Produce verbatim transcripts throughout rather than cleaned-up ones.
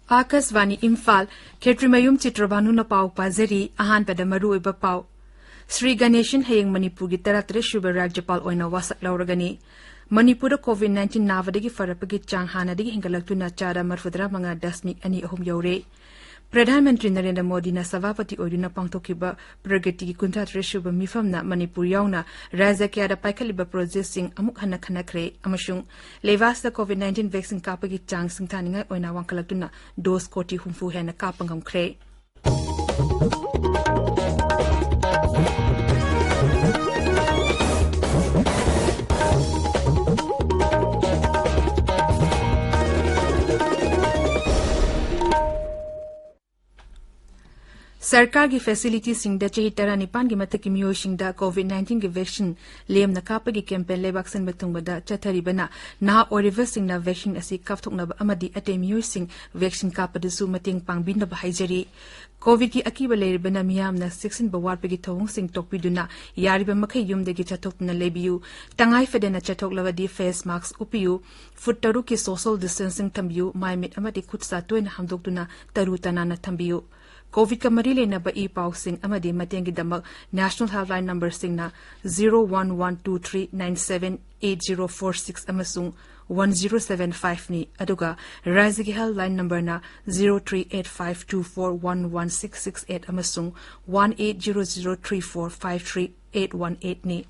ꯑꯥꯀꯥꯁꯕꯥꯅꯤ ꯏꯝꯐꯥꯜ, ꯈꯦꯇ꯭ꯔꯤꯃꯌꯨꯝ ꯆꯤꯇ꯭ꯔꯕꯥꯅꯨꯅ ꯄꯥꯎ ꯄꯥꯖꯔꯤ꯫ ꯑꯍꯥꯟꯕꯗ ꯃꯔꯨꯑꯣꯏꯕ ꯄꯥꯎ꯫ ꯁ꯭ꯔꯤ ꯒꯅꯦꯁꯟ ꯍꯌꯦꯡ ꯃꯅꯤꯄꯨꯔꯒꯤ ꯇꯔꯥꯇꯔꯦꯠ ꯁꯨꯕ ꯔꯥꯖ꯭ꯌꯄꯥꯜ ꯑꯣꯏꯅ ꯋꯥꯁꯛ ꯂꯧꯔꯒꯅꯤ꯫ ꯃꯅꯤꯄꯨꯔꯗ COVID nineteen ꯅꯥꯕꯗꯒꯤ ꯐꯔꯛꯄꯒꯤ ꯆꯥꯡ ꯍꯥꯟꯅꯗꯒꯤ ꯍꯦꯟꯒꯠꯂꯛꯇꯨꯅ ꯆꯥꯗ ꯃꯔꯤꯐꯨꯇꯔꯥ ꯃꯉꯥ ꯗꯁꯃꯤꯛ ꯑꯅꯤ ꯑꯍꯨꯝ ꯌꯧꯔꯦ꯫ ꯄ꯭ꯔꯙꯥꯟ ꯃꯟꯇ꯭ꯔꯤ ꯅꯔꯦꯟꯗ꯭ꯔ ꯃꯣꯗꯤꯅ ꯁꯚꯥꯄꯇꯤ ꯑꯣꯏꯗꯨꯅ ꯄꯥꯡꯊꯣꯛꯈꯤꯕ ꯄ꯭ꯔꯒꯇꯤꯒꯤ ꯀꯨꯟꯊ꯭ꯔꯥ ꯇꯔꯦꯠ ꯁꯨꯕ ꯃꯤꯐꯝꯅ ꯃꯅꯤꯄꯨꯔ ꯌꯥꯎꯅ ꯔꯥꯖ꯭ꯌ ꯀꯌꯥꯗ ꯄꯥꯏꯈꯠꯂꯤꯕ ꯄ꯭ꯔꯣꯖꯦꯛꯁꯤꯡ ꯑꯃꯨꯛ ꯍꯟꯅ ꯈꯟꯅꯈ꯭ꯔꯦ ꯑꯃꯁꯨꯡ ꯂꯩꯕꯥꯛꯁꯤꯗ COVID nineteen vaccine ꯀꯥꯞꯄꯒꯤ ꯆꯥꯡ ꯁꯤꯡꯊꯥꯅꯤꯡꯉꯥꯏ ꯑꯣꯏꯅ ꯋꯥꯡꯈꯠꯂꯛꯇꯨꯅ ꯗꯣꯁ ꯀꯣꯇꯤ ꯍꯨꯝꯐꯨ ꯍꯦꯟꯅ ꯀꯥꯞꯄ ꯉꯝꯈ꯭ꯔꯦ꯫ ꯁꯔꯀꯥꯔꯒꯤ ꯐꯦꯁꯤꯂꯤꯇꯤꯁꯤꯡꯗ ꯆꯍꯤ ꯇꯔꯥꯅꯤꯄꯥꯟꯒꯤ ꯃꯊꯛꯀꯤ ꯃꯤꯑꯣꯏꯁꯤꯡꯗ COVID nineteenꯒꯤ vaccine ꯂꯦꯝꯅ ꯀꯥꯞꯄꯒꯤ campaign ꯂꯩꯕꯥꯛ ꯁꯤꯟꯕ ꯊꯨꯡꯕꯗ ꯆꯠꯊꯔꯤꯕꯅ ꯅꯍꯥ ꯑꯣꯏꯔꯤꯕꯁꯤꯡꯅ vaccine ꯑꯁꯤ ꯀꯥꯞꯊꯣꯛꯅꯕ ꯑꯃꯗꯤ ꯑꯇꯩ ꯃꯤꯑꯣꯏꯁꯤꯡ vaccine ꯀꯥꯞꯄꯗꯁꯨ ꯃꯇꯦꯡ ꯄꯥꯡꯕꯤꯅꯕ ꯍꯥꯏꯖꯔꯤ꯫ COVIDꯀꯤ ꯑꯀꯤꯕ ꯂꯩꯔꯤꯕꯅ ꯃꯤꯌꯥꯝꯅ ꯆꯦꯛꯁꯤꯟꯕ ꯋꯥꯠꯄꯒꯤ ꯊꯧꯑꯣꯡꯁꯤꯡ ꯇꯣꯛꯄꯤꯗꯨꯅ ꯌꯥꯔꯤꯕ ꯃꯈꯩ ꯌꯨꯝꯗꯒꯤ ꯆꯠꯊꯣꯛꯇꯨꯅ ꯂꯩꯕꯤꯌꯨ꯫ ꯇꯉꯥꯏ ꯐꯗꯅ ꯆꯠꯊꯣꯛꯂꯕꯗꯤ face mask ꯎꯞꯄꯤꯌꯨ꯫ ꯐꯨꯠ ꯇꯔꯨꯛꯀꯤ social distancing ꯊꯝꯕꯤꯌꯨ꯫ ꯃꯥꯏ ꯃꯤꯠ ꯑꯃꯗꯤ ꯈꯨꯠ ꯁꯥ ꯇꯣꯏꯅ ꯍꯥꯝꯗꯣꯛꯇꯨꯅ ꯇꯔꯨ ꯇꯅꯥꯟꯅ ꯊꯝꯕꯤꯌꯨ꯫ COVIDꯀ ꯃꯔꯤ ꯂꯩꯅꯕ ꯏ ꯄꯥꯎꯁꯤꯡ ꯑꯃꯗꯤ ꯃꯇꯦꯡꯒꯤꯗꯃꯛ National Helpline numberꯁꯤꯡꯅ zero one one two three nine seven eight zero four six ꯑꯃꯁꯨꯡ one zero seven five ꯅꯤ, ꯑꯗꯨꯒ ꯔꯥꯖ꯭ꯌꯒꯤ helpline numberꯅ zero three eight five two four one one six six eight ꯑꯃꯁꯨꯡ one eight zero zero three four five three eight one eight ꯅꯤ꯫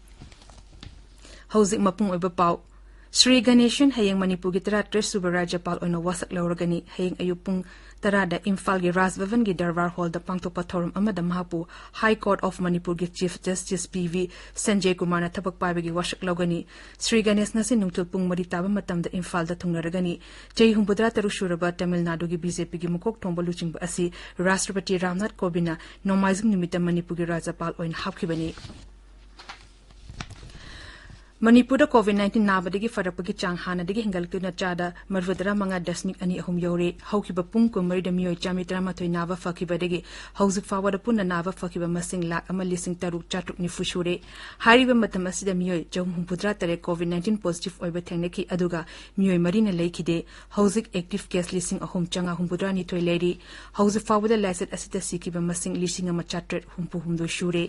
ꯍꯧꯖꯤꯛ ꯃꯄꯨꯡ ꯑꯣꯏꯕ ꯄꯥꯎ꯫ ꯁ꯭ꯔꯤ ꯒꯅꯦꯁꯟ ꯍꯌꯦꯡ ꯃꯅꯤꯄꯨꯔꯒꯤ ꯇꯔꯥꯇꯔꯦꯠ ꯁꯨꯕ ꯔꯥꯖ꯭ꯌꯄꯥꯜ ꯑꯣꯏꯅ ꯋꯥꯁꯛ ꯂꯧꯔꯒꯅꯤ꯫ ꯍꯌꯦꯡ ꯑꯌꯨꯛ ꯄꯨꯡ ꯇꯔꯥꯗ ꯏꯝꯐꯥꯜꯒꯤ ꯔꯥꯖ ꯚꯕꯟꯒꯤ ꯗꯔꯕꯥꯔ ꯍꯣꯜꯗ ꯄꯥꯡꯊꯣꯛꯄ ꯊꯧꯔꯝ ꯑꯃꯗ ꯃꯍꯥꯛꯄꯨ High Court of ꯃꯅꯤꯄꯨꯔꯒꯤ Chief Justice P V Sanjay ꯀꯨꯃꯥꯔꯅ ꯊꯕꯛ ꯄꯥꯏꯕꯒꯤ ꯋꯥꯁꯛ ꯂꯧꯒꯅꯤ꯫ ꯁ꯭ꯔꯤ ꯒꯅꯦꯁ ꯉꯁꯤ ꯅꯨꯡꯊꯤꯜ ꯄꯨꯡ ꯃꯔꯤ ꯇꯥꯕ ꯃꯇꯝꯗ ꯏꯝꯐꯥꯜꯗ ꯊꯨꯡꯂꯔꯒꯅꯤ꯫ ꯆꯍꯤ ꯍꯨꯝꯐꯨꯇꯔꯥ ꯇꯔꯨꯛ ꯁꯨꯔꯕ ꯇꯥꯃꯤꯜ ꯅꯥꯗꯨꯒꯤ BJPꯒꯤ ꯃꯀꯣꯛ ꯊꯣꯡꯕ ꯂꯨꯆꯤꯡꯕ ꯑꯁꯤ ꯔꯥꯁꯇ꯭ꯔꯄꯇꯤ ꯔꯥꯝꯅꯥꯊ ꯀꯣꯕꯤꯟꯗꯅ ꯅꯣꯡꯃꯥꯏꯖꯤꯡ ꯅꯨꯃꯤꯠꯇ ꯃꯅꯤꯄꯨꯔꯒꯤ ꯔꯥꯖ꯭ꯌꯄꯥꯜ ꯑꯣꯏꯅ ꯍꯥꯞꯈꯤꯕꯅꯤ꯫ ꯃꯅꯤꯄꯨꯔꯗ ꯀꯣꯚꯤꯗ ꯅꯥꯏꯟꯇꯤꯟ ꯅꯥꯕꯗꯒꯤ ꯐꯔꯛꯄꯒꯤ ꯆꯥꯡ ꯍꯥꯟꯅꯗꯒꯤ ꯍꯦꯟꯒꯠꯂꯛꯇꯨꯅ ꯆꯥꯗ ꯃꯔꯤꯐꯨꯇꯔꯥ ꯃꯉꯥ ꯗꯁꯃꯤꯛ ꯑꯅꯤ ꯑꯍꯨꯝ ꯌꯧꯔꯦ꯫ ꯍꯧꯈꯤꯕ ꯄꯨꯡ ꯀꯨꯟꯃꯔꯤꯗ ꯃꯤꯑꯣꯏ ꯆꯥꯃꯔꯤ ꯇꯔꯥꯃꯥꯊꯣꯏ ꯅꯥꯕ ꯐꯈꯤꯕꯗꯒꯤ ꯍꯧꯖꯤꯛ ꯐꯥꯎꯕꯗ ꯄꯨꯟꯅ ꯅꯥꯕ ꯐꯈꯤꯕ ꯃꯁꯤꯡ ꯂꯥꯈ ꯑꯃ ꯂꯤꯁꯤꯡ ꯇꯔꯨꯛ ꯆꯥꯇ꯭ꯔꯨꯛ ꯅꯤꯐꯨ ꯁꯨꯔꯦ꯫ ꯍꯥꯏꯔꯤꯕ ꯃꯇꯝ ꯑꯁꯤꯗ ꯃꯤꯑꯣꯏ ꯆꯍꯨꯝ ꯍꯨꯝꯐꯨꯇꯔꯥ ꯇꯔꯦꯠ ꯀꯣꯚꯤꯗ ꯅꯥꯏꯟꯇꯤꯟ ꯄꯣꯖꯤꯇꯤꯚ ꯑꯣꯏꯕ ꯊꯦꯡꯅꯈꯤ, ꯑꯗꯨꯒ ꯃꯤꯑꯣꯏ ꯃꯔꯤꯅ ꯂꯩꯈꯤꯗꯦ꯫ ꯍꯧꯖꯤꯛ ꯑꯦꯛꯇꯤꯚ ꯀꯦꯁ ꯂꯤꯁꯤꯡ ꯑꯍꯨꯝ ꯆꯥꯝꯃꯉꯥ ꯍꯨꯝꯐꯨꯇꯔꯥ ꯅꯤꯊꯣꯏ ꯂꯩꯔꯤ꯫ ꯍꯧꯖꯤꯛ ꯐꯥꯎꯕꯗ ꯂꯥꯏꯆꯠ ꯑꯁꯤꯗ ꯁꯤꯈꯤꯕ ꯃꯁꯤꯡ ꯂꯤꯁꯤꯡ ꯑꯃ ꯆꯥꯇ꯭ꯔꯦꯠ ꯍꯨꯝꯐꯨ ꯍꯨꯝꯗꯣꯏ ꯁꯨꯔꯦ꯫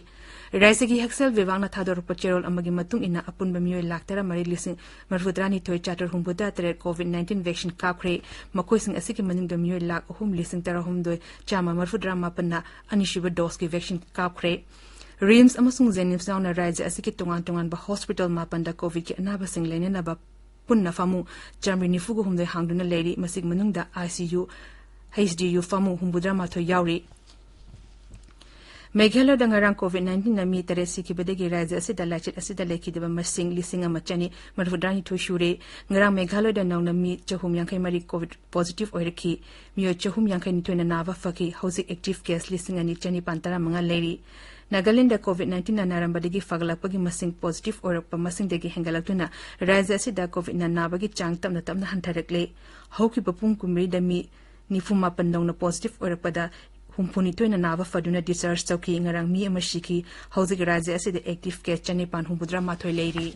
ꯔꯥꯖ꯭ꯌꯒꯤ ꯍꯛꯁꯦꯜ ꯕꯤꯚꯥꯒꯅ ꯊꯥꯗꯣꯔꯛꯄ ꯆꯦꯔꯣꯜ ꯑꯃꯒꯤ ꯃꯇꯨꯡ ꯏꯟꯅ ꯑꯄꯨꯟꯕ ꯃꯤꯑꯣꯏ ꯂꯥꯈ ꯇꯔꯥꯃꯔꯤ ꯂꯤꯁꯤꯡ ꯃꯔꯤꯐꯨꯇꯔꯥ ꯅꯤꯊꯣꯏ ꯆꯥꯇ꯭ꯔꯨꯛ ꯍꯨꯝꯐꯨꯇꯔꯥ ꯇꯔꯦꯠ ꯀꯣꯚꯤꯗ ꯅꯥꯏꯟꯇꯤꯟ ꯚꯦꯛꯁꯤꯟ ꯀꯥꯞꯈ꯭ꯔꯦ꯫ ꯃꯈꯣꯏꯁꯤꯡ ꯑꯁꯤꯒꯤ ꯃꯅꯨꯡꯗ ꯃꯤꯑꯣꯏ ꯂꯥꯈ ꯑꯍꯨꯝ ꯂꯤꯁꯤꯡ ꯇꯔꯥꯍꯨꯝꯗꯣꯏ ꯆꯥꯝꯃ ꯃꯔꯤꯐꯨꯇꯔꯥ ꯃꯥꯄꯟꯅ ꯑꯅꯤꯁꯨꯕ ꯗꯣꯁꯀꯤ ꯚꯦꯛꯁꯤꯟ ꯀꯥꯞꯈ꯭ꯔꯦ꯫ ꯔꯤꯝꯁ ꯑꯃꯁꯨꯡ ꯖꯦꯅꯤꯝꯁ ꯌꯥꯎꯅ ꯔꯥꯖ꯭ꯌ ꯑꯁꯤꯒꯤ ꯇꯣꯉꯥꯟ ꯇꯣꯉꯥꯟꯕ ꯍꯣꯁꯄꯤꯇꯥꯜ ꯃꯥꯄꯟꯗ ꯀꯣꯚꯤꯗꯀꯤ ꯑꯅꯥꯕꯁꯤꯡ ꯂꯩꯅꯅꯕ ꯄꯨꯟꯅ ꯐꯃꯨꯡ ꯆꯥꯃꯔꯤ ꯅꯤꯐꯨꯒ ꯍꯨꯝꯗꯣꯏ ꯍꯥꯡꯗꯨꯅ ꯂꯩꯔꯤ꯫ ꯃꯁꯤꯒꯤ ꯃꯅꯨꯡꯗ I C U, H D U ꯐꯃꯨꯡ ꯍꯨꯝꯐꯨꯇꯔꯥ ꯃꯥꯊꯣꯏ ꯌꯥꯎꯔꯤ꯫ ꯃꯦꯘꯥꯂꯌꯗ ꯉꯔꯥꯡ ꯀꯣꯚꯤꯗ ꯅꯥꯏꯟꯇꯤꯟꯅ ꯃꯤ ꯇꯔꯦꯠ ꯁꯤꯈꯤꯕꯗꯒꯤ ꯔꯥꯖ꯭ꯌ ꯑꯁꯤꯗ ꯂꯥꯏꯆꯠ ꯑꯁꯤꯗ ꯂꯩꯈꯤꯗꯕ ꯃꯁꯤꯡ ꯂꯤꯁꯤꯡ ꯑꯃ ꯆꯅꯤ ꯃꯔꯤꯐꯨꯇꯔꯥꯅꯤꯊꯣꯏ ꯁꯨꯔꯦ꯫ ꯉꯔꯥꯡ ꯃꯦꯘꯥꯂꯌꯗ ꯅꯧꯅ ꯃꯤ ꯆꯍꯨꯝ ꯌꯥꯡꯈꯩ ꯃꯔꯤ ꯀꯣꯚꯤꯗ ꯄꯣꯖꯤꯇꯤꯚ ꯑꯣꯏꯔꯛꯈꯤ꯫ ꯃꯤꯑꯣꯏ ꯆꯍꯨꯝ ꯌꯥꯡꯈꯩ ꯅꯤꯊꯣꯏꯅ ꯅꯥꯕ ꯐꯈꯤ꯫ ꯍꯧꯖꯤꯛ ꯑꯦꯛꯇꯤꯚ ꯀꯦꯁ ꯂꯤꯁꯤꯡ ꯑꯅꯤ ꯆꯅꯤꯄꯥꯟ ꯇꯔꯥꯃꯉꯥ ꯂꯩꯔꯤ꯫ ꯅꯥꯒꯥꯂꯦꯟꯗ ꯀꯣꯚꯤꯗ ꯅꯥꯏꯟꯇꯤꯟꯅ ꯅꯥꯔꯝꯕꯗꯒꯤ ꯐꯒꯠꯂꯛꯄꯒꯤ ꯃꯁꯤꯡ ꯄꯣꯖꯤꯇꯤꯚ ꯑꯣꯏꯔꯛꯄ ꯃꯁꯤꯡꯗꯒꯤ ꯍꯦꯟꯒꯠꯂꯛꯇꯨꯅ ꯔꯥꯖ꯭ꯌ ꯑꯁꯤꯗ ꯀꯣꯚꯤꯗꯅ ꯅꯥꯕꯒꯤ ꯆꯥꯡ ꯇꯞꯅ ꯇꯞꯅ ꯍꯟꯊꯔꯛꯂꯦ꯫ ꯍꯧꯈꯤꯕ ꯄꯨꯡ ꯀꯨꯟꯃꯔꯤꯗ ꯃꯤ ꯅꯤꯐꯨ ꯃꯥꯄꯟ ꯅꯧꯅ ꯄꯣꯖꯤꯇꯤꯚ ꯑꯣꯏꯔꯛꯄꯗ ꯍꯨꯝꯐꯨ ꯅꯤꯊꯣꯏꯅ ꯅꯥꯕ ꯐꯗꯨꯅ ꯗꯤꯁꯆꯥꯔꯖ ꯇꯧꯈꯤ꯫ ꯉꯔꯥꯡ ꯃꯤ ꯑꯃ ꯁꯤꯈꯤ꯫ ꯍꯧꯖꯤꯛ ꯔꯥꯖ꯭ꯌ ꯑꯁꯤꯗ ꯑꯦꯛꯇꯤꯚ ꯀꯦꯁ ꯆꯅꯤꯄꯥꯟ ꯍꯨꯝꯐꯨꯇꯔꯥ ꯃꯥꯊꯣꯏ ꯂꯩꯔꯤ꯫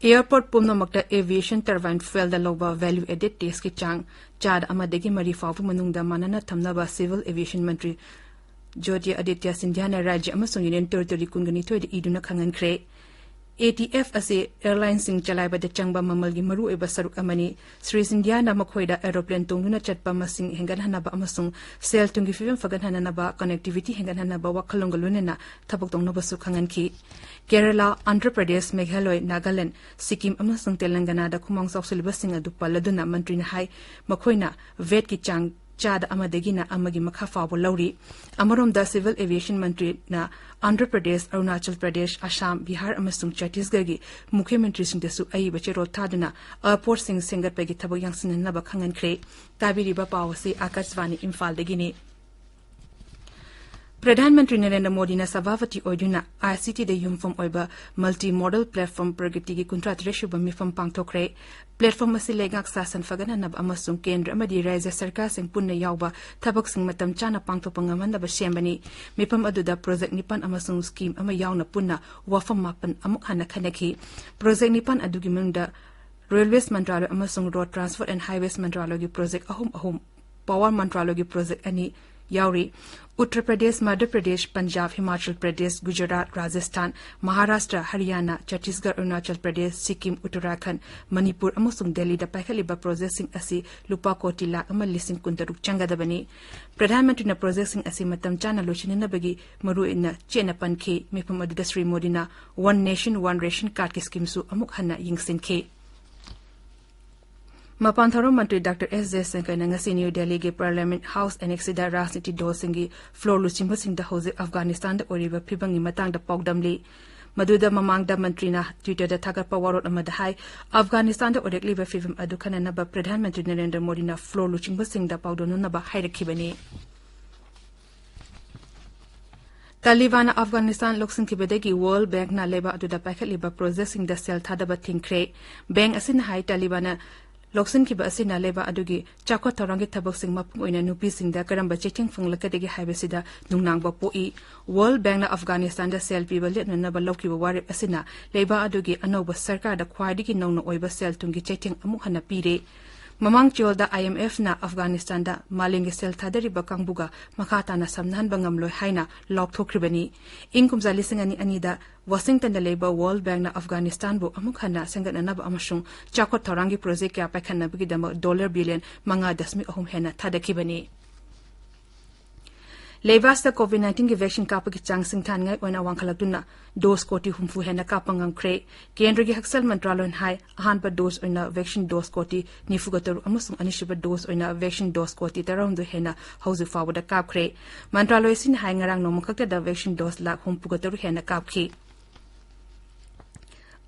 ꯑꯦꯌꯔꯄꯣꯔꯠ ꯄꯨꯝꯅꯃꯛꯇ ꯑꯦꯚꯤꯌꯦꯁꯟ ꯇꯔꯕꯥꯏꯟ ꯐ꯭ꯌꯨꯑꯦꯜꯗ ꯂꯧꯕ ꯚꯦꯂ꯭ꯌꯨ ꯑꯦꯗꯦꯗ ꯇꯦꯛꯁꯀꯤ ꯆꯥꯡ ꯆꯥꯗ ꯑꯃꯗꯒꯤ ꯃꯔꯤ ꯐꯥꯎꯕ ꯃꯅꯨꯡꯗ ꯃꯥꯟꯅꯅ ꯊꯝꯅꯕ ꯁꯤꯚꯤꯜ ꯑꯦꯚꯤꯌꯦꯁꯟ ꯃꯟꯇ꯭ꯔꯤ ꯖ꯭ꯌꯣꯇꯤ ꯑꯗꯤꯇ꯭ꯌ ꯁꯤꯟꯙ꯭ꯌꯥꯅ ꯔꯥꯖ꯭ꯌ ꯑꯃꯁꯨꯡ ꯌꯨꯅꯤꯌꯟ ꯇꯦꯔꯤꯇꯣꯔꯤ ꯀꯨꯟꯒ ꯅꯤꯊꯣꯏꯗ ꯏꯗꯨꯅ ꯈꯪꯍꯟꯈ꯭ꯔꯦ꯫ ꯑꯦ ꯇꯤ ꯑꯦꯐ ꯑꯁꯤ ꯑꯦꯌꯔꯂꯥꯏꯟꯁꯤꯡ ꯆꯂꯥꯏꯕꯗ ꯆꯪꯕ ꯃꯃꯜꯒꯤ ꯃꯔꯨꯑꯣꯏꯕ ꯁꯔꯨꯛ ꯑꯃꯅꯤ꯫ ꯁ꯭ꯔꯤ ꯁꯤꯟꯙꯤꯌꯥꯅ ꯃꯈꯣꯏꯗ ꯑꯦꯔꯣꯄ꯭ꯂꯦꯟ ꯇꯣꯡꯗꯨꯅ ꯆꯠꯄ ꯃꯁꯤꯡ ꯍꯦꯟꯒꯠꯍꯟꯅꯕ ꯑꯃꯁꯨꯡ ꯁꯦꯜ ꯊꯨꯝꯒꯤ ꯐꯤꯕꯝ ꯐꯒꯠꯍꯟꯅꯅꯕ, ꯀꯅꯦꯛꯇꯤꯚꯤꯇꯤ ꯍꯦꯟꯒꯠꯍꯟꯅꯕ ꯋꯥꯈꯜꯂꯣꯟꯒ ꯂꯣꯏꯅꯅ ꯊꯕꯛ ꯇꯧꯅꯕꯁꯨ ꯈꯪꯍꯟꯈꯤ꯫ ꯀꯦꯔꯂꯥ, ꯑꯟꯙ꯭ꯔ ꯄ꯭ꯔꯗꯦꯁ, ꯃꯦꯘꯥꯂꯣꯏ, ꯅꯥꯒꯥꯂꯦꯟ, ꯁꯤꯛꯀꯤꯝ ꯑꯃꯁꯨꯡ ꯇꯦꯂꯪꯒꯅꯥꯗ ꯈꯨꯃꯥꯡ ꯆꯥꯎꯁꯤꯜꯂꯤꯕꯁꯤꯡ ꯑꯗꯨ ꯄꯜꯂꯗꯨꯅ ꯃꯟꯇ꯭ꯔꯤꯅ ꯍꯥꯏ, ꯃꯈꯣꯏꯅ ꯚꯦꯠꯀꯤ ꯆꯥꯡ ꯆꯥꯗ ꯑꯃꯗꯒꯤꯅ ꯑꯃꯒꯤ ꯃꯈꯥ ꯐꯥꯎꯕ ꯂꯧꯔꯤ꯫ ꯑꯃꯔꯣꯝꯗ, ꯁꯤꯚꯤꯜ ꯑꯦꯚꯤꯌꯦꯁꯟ ꯃꯟꯇ꯭ꯔꯤꯅ ꯑꯟꯙ꯭ꯔ ꯄ꯭ꯔꯗꯦꯁ, ꯑꯔꯨꯅꯥꯆꯜ ꯄ꯭ꯔꯗꯦꯁ, ꯑꯁꯥꯝ, ꯕꯤꯍꯥꯔ ꯑꯃꯁꯨꯡ ꯆꯇꯤꯁꯒꯔꯒꯤ ꯃꯨꯈ꯭ꯌ ꯃꯟꯇ꯭ꯔꯤꯁꯤꯡꯗꯁꯨ ꯑꯏꯕ ꯆꯦꯔꯣꯜ ꯊꯥꯗꯨꯅ ꯑꯦꯌꯔꯄꯣꯔꯠꯁꯤꯡ ꯁꯦꯝꯒꯠꯄꯒꯤ ꯊꯕꯛ ꯌꯥꯡꯁꯤꯟꯍꯟꯅꯕ ꯈꯪꯍꯟꯈ꯭ꯔꯦ꯫ ꯇꯥꯕꯤꯔꯤꯕ ꯄꯥꯎ ꯑꯁꯤ ꯑꯥꯀꯥꯁꯕꯥꯅꯤ ꯏꯝꯐꯥꯜꯗꯒꯤꯅꯤ꯫ ꯄ꯭ꯔꯙꯥꯟ ꯃꯟꯇ꯭ꯔꯤ ꯅꯔꯦꯟꯗ꯭ꯔ ꯃꯣꯗꯤꯅ ꯁꯚꯥꯄꯇꯤ ꯑꯣꯏꯗꯨꯅ ꯑꯥꯏ ꯁꯤ ꯇꯤꯗ ꯌꯨꯝꯐꯝ ꯑꯣꯏꯕ ꯃꯜꯇꯤ ꯃꯣꯗꯦꯜ ꯄ꯭ꯂꯦꯠꯐꯣꯔꯝ ꯄ꯭ꯔꯒꯇꯤꯒꯤ ꯀꯨꯟꯊ꯭ꯔꯥ ꯇꯔꯦꯠ ꯁꯨꯕ ꯃꯤꯐꯝ ꯄꯥꯡꯊꯣꯛꯈ꯭ꯔꯦ꯫ ꯄ꯭ꯂꯦꯠꯐꯣꯔꯝ ꯑꯁꯤ ꯂꯩꯉꯥꯛ ꯁꯥꯁꯟ ꯐꯒꯠꯍꯟꯅꯕ ꯑꯃꯁꯨꯡ ꯀꯦꯟꯗ꯭ꯔ ꯑꯃꯗꯤ ꯔꯥꯖ꯭ꯌ ꯁꯔꯀꯥꯔꯁꯤꯡ ꯄꯨꯟꯅ ꯌꯥꯎꯕ ꯊꯕꯛꯁꯤꯡ ꯃꯇꯝ ꯆꯥꯅ ꯄꯥꯡꯊꯣꯛꯄ ꯉꯝꯍꯟꯅꯕ ꯁꯦꯝꯕꯅꯤ꯫ ꯃꯤꯐꯝ ꯑꯗꯨꯗ ꯄ꯭ꯔꯣꯖꯦꯛ ꯅꯤꯄꯥꯟ ꯑꯃꯁꯨꯡ ꯁ꯭ꯀꯤꯝ ꯑꯃ ꯌꯥꯎꯅ ꯄꯨꯟꯅ ꯋꯥꯐꯝ ꯃꯥꯄꯟ ꯑꯃꯨꯛ ꯍꯟꯅ ꯈꯟꯅꯈꯤ꯫ ꯄ꯭ꯔꯣꯖꯦꯛ ꯅꯤꯄꯥꯟ ꯑꯗꯨꯒꯤ ꯃꯅꯨꯡꯗ ꯔꯦꯜꯋꯦꯁ ꯃꯟꯇ꯭ꯔꯥꯂꯣꯏ ꯑꯃꯁꯨꯡ ꯔꯣꯗ ꯇ꯭ꯔꯥꯟꯁꯄꯣꯔꯠ ꯑꯦꯟ ꯍꯥꯏꯋꯦꯁ ꯃꯟꯇ꯭ꯔꯥꯂꯣꯏꯒꯤ ꯄ꯭ꯔꯣꯖꯦꯛ ꯑꯍꯨꯝ ꯑꯍꯨꯝ, ꯄꯥꯋꯔ ꯃꯟꯇ꯭ꯔꯥꯂꯣꯏꯒꯤ ꯄ꯭ꯔꯣꯖꯦꯛ ꯑꯅꯤ ꯌꯥꯎꯔꯤ꯫ ꯎꯠꯇꯔ ꯄ꯭ꯔꯗꯦꯁ, ꯃꯙ꯭ꯌ ꯄ꯭ꯔꯗꯦꯁ, ꯄꯟꯖꯥꯕ, ꯍꯤꯃꯥꯆꯜ ꯄ꯭ꯔꯗꯦꯁ, ꯒꯨꯖꯔꯥꯠ, ꯔꯥꯖꯁꯊꯥꯟ, ꯃꯍꯥꯔꯥꯁꯇ꯭ꯔ, ꯍꯔꯤꯌꯥꯅꯥ, ꯆꯇꯤꯁꯒꯔ, ꯑꯔꯨꯅꯥꯆꯜ ꯄ꯭ꯔꯗꯦꯁ, ꯁꯤꯛꯀꯤꯝ, ꯎꯠꯇꯔꯥꯈꯟꯗ, ꯃꯅꯤꯄꯨꯔ ꯑꯃꯁꯨꯡ ꯗꯦꯜꯂꯤꯗ ꯄꯥꯏꯈꯠꯂꯤꯕ ꯄ꯭ꯔꯣꯖꯦꯛꯁꯤꯡ ꯑꯁꯤ ꯂꯨꯄꯥ ꯀꯣꯇꯤ ꯂꯥꯈ ꯑꯃ ꯂꯤꯁꯤꯡ ꯀꯨꯟꯇꯔꯨꯛ ꯆꯪꯒꯗꯕꯅꯤ꯫ ꯄ꯭ꯔꯙꯥꯟ ꯃꯟꯇ꯭ꯔꯤꯅ ꯄ꯭ꯔꯣꯖꯦꯛꯁꯤꯡ ꯑꯁꯤ ꯃꯇꯝ ꯆꯥꯅ ꯂꯣꯏꯁꯤꯟꯅꯅꯕꯒꯤ ꯃꯔꯨꯑꯣꯏꯅ ꯆꯦꯠꯅ ꯄꯟꯈꯤ꯫ ꯃꯤꯐꯝ ꯑꯗꯨꯗ ꯁ꯭ꯔꯤ ꯃꯣꯗꯤꯅ ꯋꯥꯟ ꯅꯦꯁꯟ ꯋꯥꯟ ꯔꯦꯁꯟ ꯀꯥꯔꯗꯀꯤ ꯁ꯭ꯀꯤꯝꯁꯨ ꯑꯃꯨꯛ ꯍꯟꯅ ꯌꯦꯡꯁꯤꯟꯈꯤ꯫ ꯃꯄꯥꯟ ꯊꯧꯔꯝ ꯃꯟꯇ꯭ꯔꯤ ꯗꯥꯛꯇꯔ ꯑꯦꯁ ꯖꯌꯁꯪꯀꯔꯅ ꯉꯁꯤ ꯅ꯭ꯌꯨ ꯗꯦꯜꯂꯤꯒꯤ ꯄꯥꯔꯂꯤꯌꯥꯃꯦꯟꯠ ꯍꯥꯎꯁ ꯑꯦꯅꯦꯛꯁꯁꯤꯗ ꯔꯥꯖꯅꯤꯇꯤ ꯗꯜꯁꯤꯡꯒꯤ ꯐ꯭ꯂꯣꯔ ꯂꯨꯆꯤꯡꯕꯁꯤꯡꯗ ꯍꯧꯖꯤꯛ ꯑꯐꯒꯥꯅꯤꯁꯇꯥꯟꯗ ꯑꯣꯏꯔꯤꯕ ꯐꯤꯕꯝꯒꯤ ꯃꯇꯥꯡꯗ ꯄꯥꯎꯗꯝꯂꯤ꯫ ꯃꯗꯨꯗ ꯃꯃꯥꯡꯗ ꯃꯟꯇ꯭ꯔꯤꯅ ꯇ꯭ꯋꯤꯇꯔꯗ ꯊꯥꯒꯠꯄ ꯋꯥꯔꯣꯜ ꯑꯃꯗ ꯍꯥꯏ, ꯑꯐꯒꯥꯅꯤꯁꯇꯥꯟꯗ ꯑꯣꯏꯔꯛꯂꯤꯕ ꯐꯤꯕꯝ ꯑꯗꯨ ꯈꯟꯅꯅꯕ ꯄ꯭ꯔꯙꯥꯟ ꯃꯟꯇ꯭ꯔꯤ ꯅꯔꯦꯟꯗ꯭ꯔ ꯃꯣꯗꯤꯅ ꯐ꯭ꯂꯣꯔ ꯂꯨꯆꯤꯡꯕꯁꯤꯡꯗ ꯄꯥꯎꯗꯝꯅꯅꯕ ꯍꯥꯏꯔꯛꯈꯤꯕꯅꯤ꯫ ꯇꯥꯂꯤꯕꯥꯟꯅ ꯑꯐꯒꯥꯅꯤꯁꯇꯥꯟ ꯂꯧꯁꯤꯟꯈꯤꯕꯗꯒꯤ ꯋꯥꯔꯜꯗ ꯕꯦꯡꯛꯅ ꯂꯩꯕꯥꯛ ꯑꯗꯨꯗ ꯄꯥꯏꯈꯠꯂꯤꯕ ꯄ꯭ꯔꯣꯖꯦꯛꯁꯤꯡꯗ ꯁꯦꯜ ꯊꯥꯗꯕ ꯊꯤꯡꯈ꯭ꯔꯦ꯫ ꯕꯦꯡꯛ ꯑꯁꯤꯅ ꯍꯥꯏ, ꯇꯥꯂꯤꯕꯥꯟꯅ ꯂꯧꯁꯤꯟꯈꯤꯕ ꯑꯁꯤꯅ ꯂꯩꯕꯥꯛ ꯑꯗꯨꯒꯤ ꯆꯥꯎꯈꯠ ꯊꯧꯔꯥꯡꯒꯤ ꯊꯕꯛꯁꯤꯡ, ꯃꯄꯨꯡ ꯑꯣꯏꯅ ꯅꯨꯄꯤꯁꯤꯡꯗ ꯀꯔꯝꯕ ꯆꯩꯊꯦꯡ ꯐꯪꯂꯛꯀꯗꯒꯦ ꯍꯥꯏꯕꯁꯤꯗ ꯅꯨꯡꯅꯥꯡꯕ ꯄꯣꯛꯏ꯫ ꯋꯥꯔꯜꯗ ꯕꯦꯡꯛꯅ ꯑꯐꯒꯥꯅꯤꯁꯇꯥꯟꯗ ꯁꯦꯜ ꯄꯤꯕ ꯂꯦꯞꯅꯅꯕ ꯂꯧꯈꯤꯕ ꯋꯥꯔꯦꯞ ꯑꯁꯤꯅ ꯂꯩꯕꯥꯛ ꯑꯗꯨꯒꯤ ꯑꯅꯧꯕ ꯁꯔꯀꯥꯔꯗ ꯈ꯭ꯋꯥꯏꯗꯒꯤ ꯅꯧꯅ ꯑꯣꯏꯕ ꯁꯦꯜ ꯊꯨꯝꯒꯤ ꯆꯩꯊꯦꯡ ꯑꯃꯨꯛ ꯍꯟꯅ ꯄꯤꯔꯦ꯫ ꯃꯃꯥꯡ ꯆꯌꯣꯜꯗ ꯑꯥꯏ ꯑꯦꯝ ꯑꯦꯐꯅ ꯑꯐꯒꯥꯅꯤꯁꯇꯥꯟꯗ ꯃꯥꯂꯦꯝꯒꯤ ꯁꯦꯜ ꯊꯥꯗꯔꯤꯕ ꯀꯥꯡꯕꯨꯒ ꯃꯈꯥ ꯇꯥꯅ ꯁꯝꯅꯍꯟꯕ ꯉꯝꯂꯣꯏ ꯍꯥꯏꯅ ꯂꯥꯎꯊꯣꯛꯈ꯭ꯔꯤꯕꯅꯤ꯫ ꯏꯪ ꯀꯨꯝꯖꯥ ꯂꯤꯁꯤꯡ ꯑꯅꯤ ꯑꯅꯤꯗ ꯋꯥꯁꯤꯡꯇꯟꯗ ꯂꯩꯕ ꯋꯥꯔꯜꯗ ꯕꯦꯡꯛꯅ ꯑꯐꯒꯥꯅꯤꯁꯇꯥꯟꯕꯨ ꯑꯃꯨꯛ ꯍꯟꯅ ꯁꯦꯝꯒꯠꯅꯅꯕ ꯑꯃꯁꯨꯡ ꯆꯥꯎꯈꯠ ꯊꯧꯔꯥꯡꯒꯤ ꯄ꯭ꯔꯣꯖꯦꯛ ꯀꯌꯥ ꯄꯥꯏꯈꯠꯅꯕꯒꯤꯗꯃꯛ ꯗꯣꯂꯔ ꯕꯤꯂꯤꯌꯟ ꯃꯉꯥ ꯗꯁꯃꯤꯛ ꯑꯍꯨꯝ ꯍꯦꯟꯅ ꯊꯥꯗꯈꯤꯕꯅꯤ꯫ ꯂꯩꯕꯥꯛꯁꯤꯗ ꯀꯣꯚꯤꯗ ꯅꯥꯏꯟꯇꯤꯟꯒꯤ ꯚꯦꯛꯁꯤꯟ ꯀꯥꯞꯄꯒꯤ ꯆꯥꯡ ꯁꯤꯡꯊꯥꯅꯤꯡꯉꯥꯏ ꯑꯣꯏꯅ ꯋꯥꯡꯈꯠꯂꯛꯇꯨꯅ ꯗꯣꯁ ꯀꯣꯇꯤ ꯍꯨꯝꯐꯨ ꯍꯦꯟꯅ ꯀꯥꯞꯄ ꯉꯝꯈ꯭ꯔꯦ꯫ ꯀꯦꯟꯗ꯭ꯔꯒꯤ ꯍꯛꯁꯦꯜ ꯃꯟꯇ꯭ꯔꯥꯂꯣꯏꯅ ꯍꯥꯏ, ꯑꯍꯥꯟꯕ ꯗꯣꯁ ꯑꯣꯏꯅ ꯚꯦꯛꯁꯤꯟ ꯗꯣꯁ ꯀꯣꯇꯤ ꯅꯤꯐꯨꯒ ꯇꯔꯨꯛ ꯑꯃꯁꯨꯡ ꯑꯅꯤꯁꯨꯕ ꯗꯣꯁ ꯑꯣꯏꯅ ꯚꯦꯛꯁꯤꯟ ꯗꯣꯁ ꯀꯣꯇꯤ ꯇꯔꯥꯍꯨꯝꯗꯣꯏ ꯍꯦꯟꯅ ꯍꯧꯖꯤꯛ ꯐꯥꯎꯕꯗ ꯀꯥꯞꯈ꯭ꯔꯦ꯫ ꯃꯟꯇ꯭ꯔꯥꯂꯣꯏ ꯑꯁꯤꯅ ꯍꯥꯏ, ꯉꯔꯥꯡ ꯅꯣꯡꯃ ꯈꯛꯇꯗ ꯚꯦꯛꯁꯤꯟ ꯗꯣꯁ ꯂꯥꯈ ꯍꯨꯝꯐꯨꯒ ꯇꯔꯨꯛ ꯍꯦꯟꯅ ꯀꯥꯞꯈꯤ꯫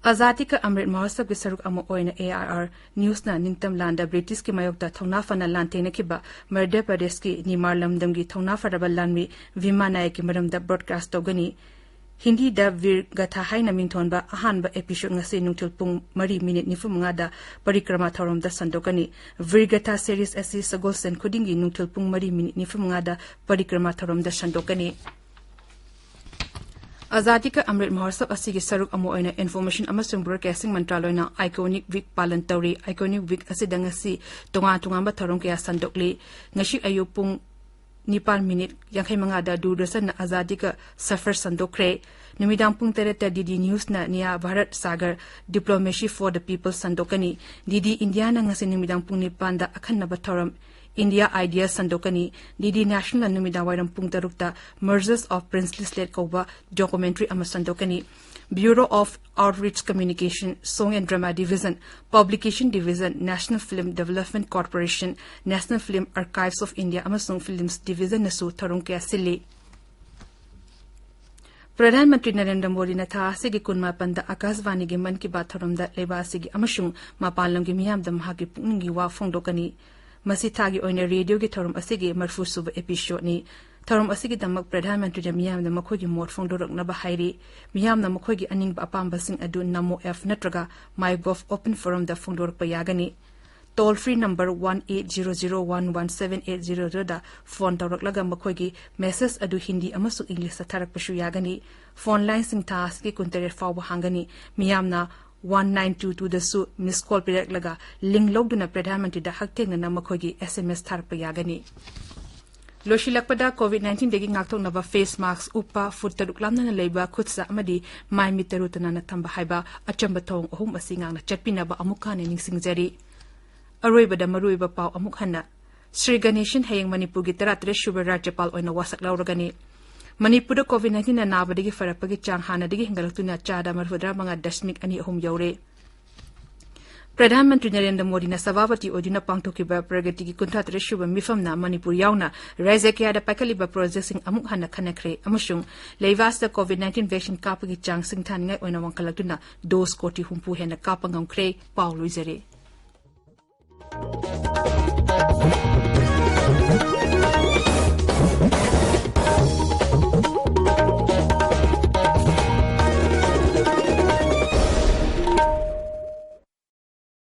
ꯑꯖꯥꯗꯤ ꯀ ꯑꯃ꯭ꯔꯤꯠ ꯃꯍꯣꯠꯁꯕꯒꯤ ꯁꯔꯨꯛ ꯑꯃ ꯑꯣꯏꯅ ꯑꯦ ꯑꯥꯔ ꯑꯥꯔ ꯅ꯭ꯌꯨꯁꯅ ꯅꯤꯡꯇꯝ ꯂꯥꯟꯗ ꯕ꯭ꯔꯤꯇꯤꯁꯀꯤ ꯃꯥꯌꯣꯛꯇ ꯊꯧꯅꯥ ꯐꯅ ꯂꯥꯟꯊꯦꯡꯅꯈꯤꯕ ꯃꯙ꯭ꯌ ꯄ꯭ꯔꯗꯦꯁꯀꯤ ꯅꯤꯃꯥꯔ ꯂꯝꯗꯝꯒꯤ ꯊꯧꯅꯥ ꯐꯔꯕ ꯂꯥꯟꯃꯤ ꯚꯤꯃꯥ ꯅꯥꯌꯛꯀꯤ ꯃꯔꯝꯗ ꯕ꯭ꯔꯣꯗꯀꯥꯁ ꯇꯧꯒꯅꯤ꯫ ꯍꯤꯟꯗꯤꯗ ꯚꯤꯔ ꯒꯊꯥ ꯍꯥꯏꯅ ꯃꯤꯡꯊꯣꯟꯕ ꯑꯍꯥꯟꯕ ꯑꯦꯄꯤꯁꯣꯗ ꯉꯁꯤ ꯅꯨꯡꯊꯤꯜ ꯄꯨꯡ ꯃꯔꯤ ꯃꯤꯅꯤꯠ ꯅꯤꯐꯨ ꯃꯉꯥꯗ ꯄꯔꯤꯀ꯭ꯔꯃꯥ ꯊꯧꯔꯝꯗ ꯁꯟꯗꯣꯛꯀꯅꯤ꯫ ꯚꯤꯔ ꯒꯊꯥ ꯁꯦꯔꯤꯁ ꯑꯁꯤ ꯁꯒꯣꯜꯁꯦꯟ ꯈꯨꯗꯤꯡꯒꯤ ꯅꯨꯡꯊꯤꯜ ꯄꯨꯡ ꯃꯔꯤ ꯃꯤꯅꯤꯠ ꯅꯤꯐꯨ ꯃꯉꯥꯗ ꯄꯔꯤꯀ꯭ꯔꯃꯥ ꯊꯧꯔꯝꯗ ꯁꯟꯗꯣꯛꯀꯅꯤ꯫ ꯑꯖꯥꯗꯤ ꯀ ꯑꯃ꯭ꯔꯤꯠ ꯃꯍꯣꯠꯁꯕ ꯑꯁꯤꯒꯤ ꯁꯔꯨꯛ ꯑꯃ ꯑꯣꯏꯅ ꯏꯟꯐꯣꯔꯃꯦꯁꯟ ꯑꯃꯁꯨꯡ ꯕ꯭ꯔꯣꯗꯀꯥꯁꯇꯤꯡ ꯃꯟꯇ꯭ꯔꯥꯂꯣꯏꯅ ꯑꯥꯏꯀꯣꯅꯤꯛ ꯋꯤꯛ ꯄꯥꯂꯟ ꯇꯧꯔꯤ꯫ ꯑꯥꯏꯀꯣꯅꯤꯛ ꯋꯤꯛ ꯑꯁꯤꯗ ꯉꯁꯤ ꯇꯣꯉꯥꯟ ꯇꯣꯉꯥꯟꯕ ꯊꯧꯔꯝ ꯀꯌꯥ ꯁꯟꯗꯣꯛꯂꯤ꯫ ꯉꯁꯤ ꯑꯌꯨꯛ ꯄꯨꯡ ꯅꯤꯄꯥꯟ ꯃꯤꯅꯤꯠ ꯌꯥꯡꯈꯩ ꯃꯉꯥꯗ ꯗꯨꯔꯗꯔꯁꯟꯅ ꯑꯖꯥꯗꯤ ꯀ ꯁꯐꯔ ꯁꯟꯗꯣꯛꯈ꯭ꯔꯦ꯫ ꯅꯨꯃꯤꯗꯥꯡ ꯄꯨꯡ ꯇꯔꯦꯠꯇ ꯗꯤ ꯗꯤ ꯅ꯭ꯌꯨꯁꯅ ꯅꯤꯌꯥ ꯚꯥꯔꯠ ꯁꯥꯒꯔ ꯗꯤꯄ꯭ꯂꯣꯃꯦꯁꯤ ꯐꯣꯔ ꯗ ꯄꯤꯄꯜ ꯁꯟꯗꯣꯛꯀꯅꯤ꯫ ꯗꯤ ꯗꯤ ꯏꯟꯗꯤꯌꯥꯅ ꯉꯁꯤ ꯅꯨꯃꯤꯗꯥꯡ ꯄꯨꯡ ꯅꯤꯄꯥꯟꯗ ꯑꯈꯟꯅꯕ ꯊꯧꯔꯝ ꯏꯟꯗꯤꯌꯥ ꯑꯥꯏꯗꯤꯌꯥ ꯁꯟꯗꯣꯛꯀꯅꯤ꯫ ꯗꯤ ꯗꯤ ꯅꯦꯁꯅꯦꯜꯅ ꯅꯨꯃꯤꯗꯥꯡ ꯋꯥꯏꯔꯝ ꯄꯨꯡ ꯇꯔꯨꯛꯇ ꯃꯔꯖꯔꯁ ꯑꯣꯐ ꯄ꯭ꯔꯤꯟꯁꯂꯤ ꯁ꯭ꯂꯦꯠ ꯀꯧꯕ ꯗꯣꯀꯨꯃꯦꯟꯇꯔꯤ ꯑꯃ ꯁꯟꯗꯣꯛꯀꯅꯤ꯫ Bureau of outreach communication, song and drama division, publication division, national film development corporation, national film archives of India ꯑꯃꯁꯨꯡ ꯐꯤꯜꯝꯁ ꯗꯤꯚꯤꯖꯟꯅꯁꯨ ꯊꯧꯔꯝ ꯀꯌꯥ ꯁꯤꯜꯂꯤ꯫ ꯄ꯭ꯔꯙꯥꯟ ꯃꯟꯇ꯭ꯔꯤ ꯅꯔꯦꯟꯗ꯭ꯔ ꯃꯣꯗꯤꯅ ꯊꯥ ꯑꯁꯤꯒꯤ ꯀꯨꯟꯃꯥꯄꯟꯗ ꯑꯀꯥꯁꯕꯥꯅꯤꯒꯤ ꯃꯟ ꯀꯤ ꯕꯥꯠ ꯊꯧꯔꯝꯗ ꯂꯩꯕꯥꯛ ꯑꯁꯤꯒꯤ ꯑꯃꯁꯨꯡ ꯃꯄꯥꯟ ꯂꯝꯒꯤ ꯃꯤꯌꯥꯝꯗ ꯃꯍꯥꯛꯀꯤ ꯄꯨꯛꯅꯤꯡꯒꯤ ꯋꯥ ꯐꯣꯡꯗꯣꯛꯀꯅꯤ꯫ ꯃꯁꯤ ꯊꯥꯒꯤ ꯑꯣꯏꯅ ꯔꯦꯗꯤꯑꯣꯒꯤ ꯊꯧꯔꯝ ꯑꯁꯤꯒꯤ ꯃꯔꯐꯨ ꯁꯨꯕ ꯑꯦꯄꯤꯁꯣꯗꯅꯤ꯫ ꯊꯧꯔꯝ ꯑꯁꯤꯒꯤꯗꯃꯛ ꯄ꯭ꯔꯙꯥꯟ ꯃꯟꯇ꯭ꯔꯤꯅ ꯃꯤꯌꯥꯝꯗ ꯃꯈꯣꯏꯒꯤ ꯃꯣꯠ ꯐꯣꯡꯗꯣꯔꯛꯅꯕ ꯍꯥꯏꯔꯤ꯫ ꯃꯤꯌꯥꯝꯅ ꯃꯈꯣꯏꯒꯤ ꯑꯅꯤꯡꯕ ꯑꯄꯥꯝꯕꯁꯤꯡ ꯑꯗꯨ ꯅꯃꯣ ꯑꯦꯞ ꯅꯠꯇ꯭ꯔꯒ ꯃꯥꯏ ꯒꯣꯚ ꯑꯣꯄꯟ ꯐꯣꯔꯝꯗ ꯐꯣꯡꯗꯣꯔꯛꯄ ꯌꯥꯒꯅꯤ꯫ Toll free number one eight zero zero one one seven eight zero ꯖꯤꯔꯣꯗ ꯐꯣꯟ ꯇꯧꯔꯛꯂꯒ ꯃꯈꯣꯏꯒꯤ ꯃꯦꯁꯦꯖ ꯑꯗꯨ ꯍꯤꯟꯗꯤ ꯑꯃꯁꯨꯡ ꯏꯪꯂꯤꯁꯇ ꯊꯥꯔꯛꯄꯁꯨ ꯌꯥꯒꯅꯤ꯫ ꯐꯣꯟ ꯂꯥꯏꯟꯁꯤꯡ ꯊꯥ ꯑꯁꯤꯒꯤ ꯀꯨꯟꯇꯔꯦꯠ ꯐꯥꯎꯕ ꯍꯥꯡꯒꯅꯤ꯫ ꯃꯤꯌꯥꯝꯅ ꯋꯥꯟ ꯅꯥꯏꯟ ꯇꯨ ꯇꯨꯗꯁꯨ ꯃꯤꯁ ꯀꯣꯜ ꯄꯤꯔꯛꯂꯒ ꯂꯤꯡ ꯂꯧꯗꯨꯅ ꯄ꯭ꯔꯙꯥꯟ ꯃꯟꯇ꯭ꯔꯤꯗ ꯍꯛꯊꯦꯡꯅꯅ ꯃꯈꯣꯏꯒꯤ ꯑꯦꯁ ꯑꯦꯝ ꯑꯦꯁ ꯊꯥꯔꯛꯄ ꯌꯥꯒꯅꯤ꯫ ꯂꯣꯏꯁꯤꯜꯂꯛꯄꯗ ꯀꯣꯚꯤꯗ ꯅꯥꯏꯟꯇꯤꯟꯗꯒꯤ ꯉꯥꯛꯊꯣꯛꯅꯕ ꯐꯦꯁ ꯃꯥꯁꯛ ꯎꯞꯄ, ꯐꯨꯠ ꯇꯔꯨꯛ ꯂꯥꯞꯅꯅ ꯂꯩꯕ, ꯈꯨꯠ ꯁꯥ ꯑꯃꯗꯤ ꯃꯥꯏ ꯃꯤꯠ ꯇꯔꯨ ꯇꯅꯥꯟꯅ ꯊꯝꯕ ꯍꯥꯏꯕ ꯑꯆꯝꯕ ꯊꯧꯑꯣꯡ ꯑꯍꯨꯝ ꯑꯁꯤ ꯉꯥꯛꯅ ꯆꯠꯄꯤꯅꯕ ꯑꯃꯨꯛ ꯍꯟꯅ ꯅꯤꯡꯁꯤꯡꯖꯔꯤ꯫ ꯑꯔꯣꯏꯕꯗ ꯃꯔꯨꯑꯣꯏꯕ ꯄꯥꯎ ꯑꯃꯨꯛ ꯍꯟꯅ꯫ ꯁ꯭ꯔꯤ ꯒꯅꯦꯁꯟ ꯍꯌꯦꯡ ꯃꯅꯤꯄꯨꯔꯒꯤ ꯇꯔꯥꯇꯔꯦꯠ ꯁꯨꯕ ꯔꯥꯖ꯭ꯌꯄꯥꯜ ꯑꯣꯏꯅ ꯋꯥꯁꯛ ꯂꯧꯔꯒꯅꯤ꯫ ꯃꯅꯤꯄꯨꯔꯗ ꯀꯣꯚꯤꯗ ꯅꯥꯏꯟꯇꯤꯟꯅ ꯅꯥꯕꯗꯒꯤ ꯐꯔꯛꯄꯒꯤ ꯆꯥꯡ ꯍꯥꯟꯅꯗꯒꯤ ꯍꯦꯟꯒꯠꯂꯛꯇꯨꯅ ꯆꯥꯗ ꯃꯔꯤꯐꯨꯇꯔꯥ ꯃꯉꯥ ꯗꯁꯃꯤꯛ ꯑꯅꯤ ꯑꯍꯨꯝ ꯌꯧꯔꯦ꯫ ꯄ꯭ꯔꯙꯥꯟ ꯃꯟꯇ꯭ꯔꯤ ꯅꯔꯦꯟꯗ꯭ꯔ ꯃꯣꯗꯤꯅ ꯁꯚꯥꯄꯇꯤ ꯑꯣꯏꯗꯨꯅ ꯄꯥꯡꯊꯣꯛꯈꯤꯕ ꯄ꯭ꯔꯒꯇꯤꯒꯤ ꯀꯨꯟꯊ꯭ꯔꯥ ꯇꯔꯦꯠ ꯁꯨꯕ ꯃꯤꯐꯝꯅ ꯃꯅꯤꯄꯨꯔ ꯌꯥꯎꯅ ꯔꯥꯖ꯭ꯌ ꯀꯌꯥꯗ ꯄꯥꯏꯈꯠꯂꯤꯕ ꯄ꯭ꯔꯣꯖꯦꯛꯁꯤꯡ ꯑꯃꯨꯛ ꯍꯟꯅ ꯈꯟꯅꯈ꯭ꯔꯦ ꯑꯃꯁꯨꯡ ꯂꯩꯕꯥꯛ ꯑꯁꯤꯗ COVID nineteen vaccine ꯀꯥꯞꯄꯒꯤ ꯆꯥꯡ ꯁꯤꯡꯊꯥꯅꯤꯡꯉꯥꯏ ꯑꯣꯏꯅ ꯋꯥꯡꯈꯠꯂꯛꯇꯨꯅ ꯗꯣꯁ ꯀꯣꯇꯤ ꯍꯨꯝꯐꯨ ꯍꯦꯟꯅ ꯀꯥꯞꯄ ꯉꯝꯈ꯭ꯔꯦ꯫ ꯄꯥꯎ ꯂꯣꯏꯖꯔꯦ꯫